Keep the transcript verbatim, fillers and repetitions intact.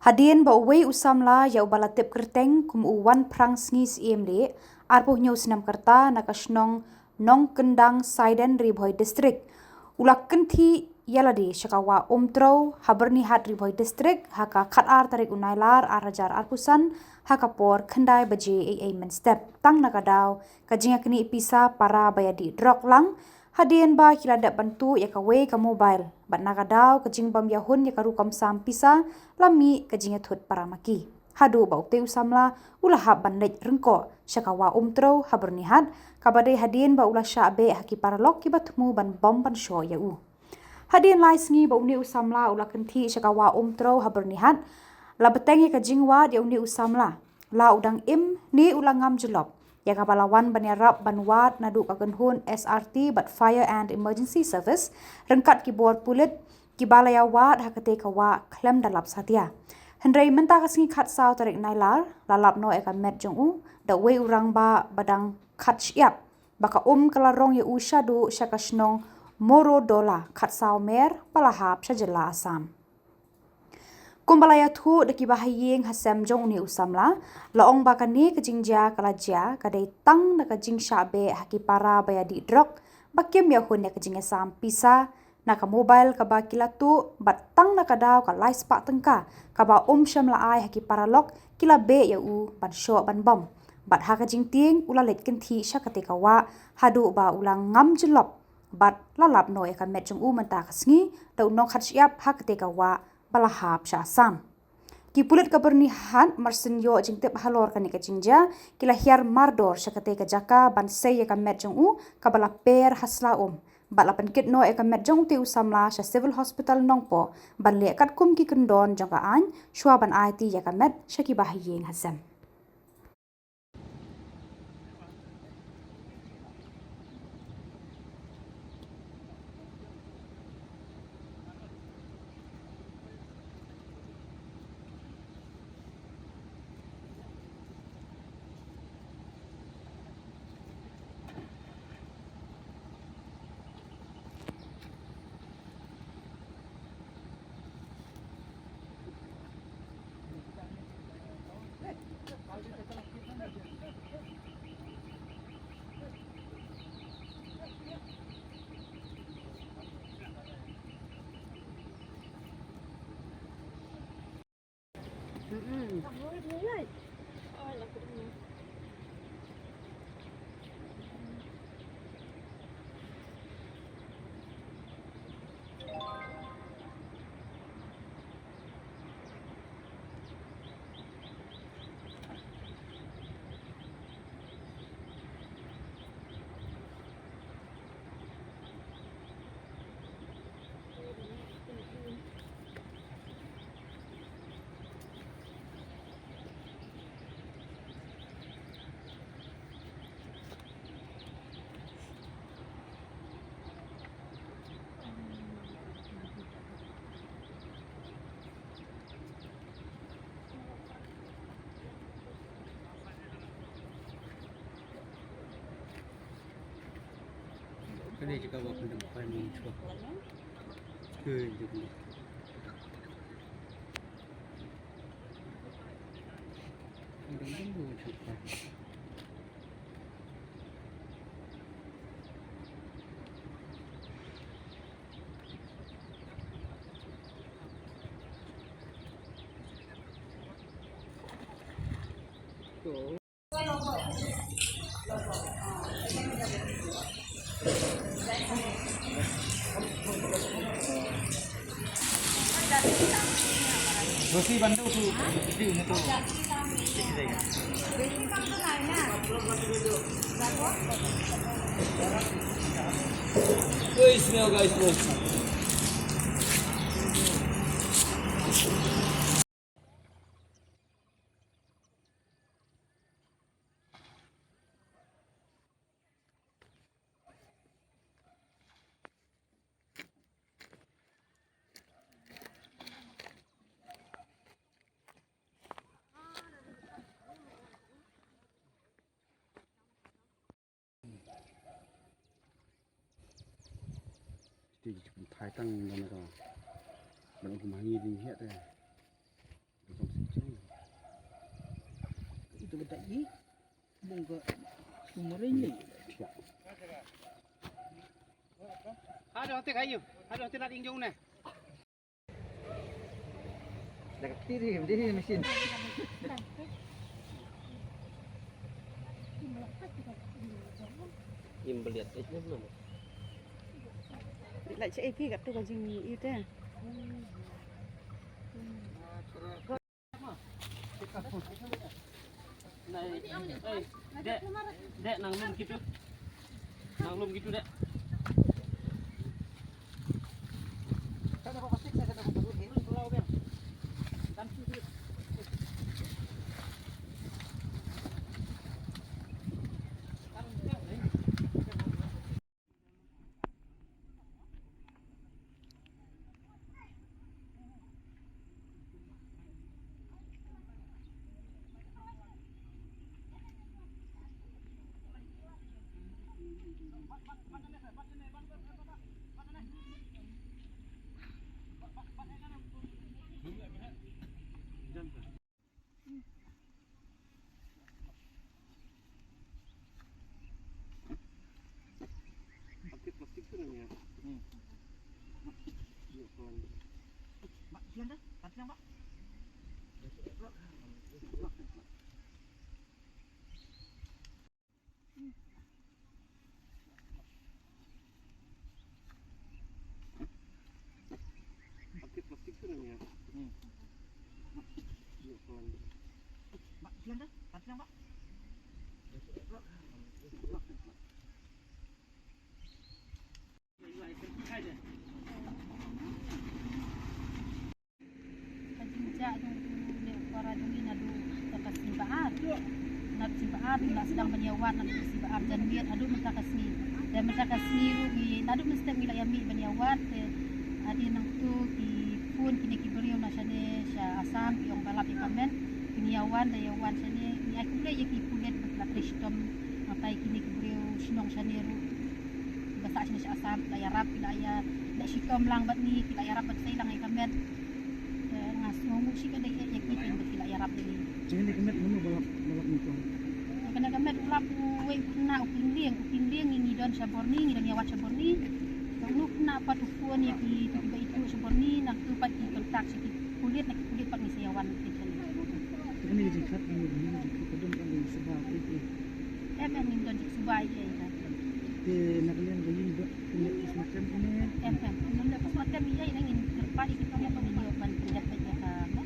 Hadien ba uwei u samla ïa uba la tip kyrteng kum u Wanphrang Sngi Syiem Lieh, arphew hynñiew snem ka rta, na ka shnong Nongkyndang Saiden, Ri Bhoi District, u la kynthih ïa lade sha ka wah Umtrew ha Byrnihat, Ri Bhoi District, ha ka khatar tarik u Nailar ar hajar arphew san, ha ka por khyndai baje eiei mynstep, tang na ka daw ka jingïaknieh pisa para ba ïadih drok lang, hadien ba ki la dep ban tuh ïa kawei ka mobile, bad na ka daw ka jingbym ïahun ïa ka rukom sam pisa, la mih ka jingïathut para ma ki. Haduh ba utei u samla u la hap ban leit ryngkoh sha ka wah Umtrew ha Byrnihat, kaba dei hadien ba u la shah beh ha ki paralok kiba thmu ban bom ban shoh ïa u. Hadien lai sngi ba une u samla u la kynthih sha ka wah Umtrew ha Byrnihat, la bteng ïa ka jingwad ïa une u samla, la u dang im ne u la ngam jyllop, ïa kaba la wan ban ïarap ban wad naduh ka kynhun S R T bad Fire and Emergency Service, ryngkat ki bor pulit, kiba la ïawad ha katei ka wah khlem da lap satia. Hynrei mynta ka sngi khatsaw tarik Nailar, la lap noh ïa ka met jong u da uwei u rangbah ba dang khat shyiap, ba ka um ka la rong ïa u shaduh sha ka shnong Morodola, khatsaw mer ba la hap sha jylla Assam. Kumba la ïathuh da kiba ha ïing ha sem jong une u samla, la ong ba kane ka jingjia ka la jia ka dei tang na ka jingshah beh ha ki para ba ïadih drok, ba kim ïahun ïa ka jingïasam pisa, na ka mobile kaba ki la tuh, bad tang na ka daw ka lai spah tyngka kaba um shym la ai ha ki paralok, ki la beh ïa u ban shoh ban bom. Bad ha ka jingtieng u la leit kynthih sha katei ka wah, haduh ba u la ngam jyllop, bad la lap noh ïa ka met jong u mynta ka sngi da u nongkhat shyiap ha katei ka wah ba la hap sha Assam. Ki pulit ka Byrnihat, marsien ïoh jingtip halor kane ka jingjia, ki la hiar mardor sha katei ka jaka ban sei ïa ka met jong u kaba la per ha sla um, bad la pynkit noh ïa ka met jong utei u samla sha Civil Hospital Nongpoh ban leh katkum ki kyndon jong ka aiñ, shuwa ban aiti ïa ka met sha kiba ha ïing ha sem. Guys, smell, guys, smell. Ti ji pun thai tang dan ka. Ban kum hangi ding hiat eh. Ka dei bung ka sumrei ni. Hado te kayu, hado te lat ingjong ne. Dah kiri, diri mesin. Im beliat, eh, ni belum. Dik lai cek kat tu ka jing ite. Dek, dek, nang lum gitu. Nang lum gitu, dek. Ka jingjia jong u ne u para jong ngi naduh mynta ka sngi ba ar. Naduh sngi ba ar ngi la sdang ban ïa wad, naduh sngi ba ar janmiet haduh mynta ka sngi. Te mynta ka sngi ruh ngi naduh mynstep ngi la ïa mih ban ïa wad, te hadien nangtu ki phone kine ki briew na shane sha Assam ki ong ba lap ïa ka met. Te ngi ïa wan, da ïa wan shane ngi ai khublei ïa ki pulit ba ki la trei shitom. Nangta ïa kine ki briew shnong shane ruh ba sah shane sha Assam ki la ïarap, ki la ïa leh shitom lang bad ngi, ki la ïarap ban sei lang ïa ka met. Te nga sngewnguh shi ka dei ïa ki, ba ki la ïarap ïa ngi. Te kane ka met mano ba lap, ba lap ngi ko? Te kane ka met u lap uwei u khynnah u Pynlieng, u Pynlieng ngi, ngi don sha Borni, ngi don ïa wad sha Borni. Te uno u khynnah pat u phone ïa ki, ki ba ithuh sha Borni, nangtu pat ki contact sha ki pulit, na ki pulit pat ngi sa ïa wan. Te kane ka jingkhat, kane ka jingkhat ka don ka jingsuba ei ei? Em em, ngim don jingsuba ei ei. Te na ka liang ka ïing ba kin leh postmortem kane? Em em, ngim leh postmortem ei ei, ngin kyrpad ïa ki pulit ban ïoh ban pyndep ïa ka mo.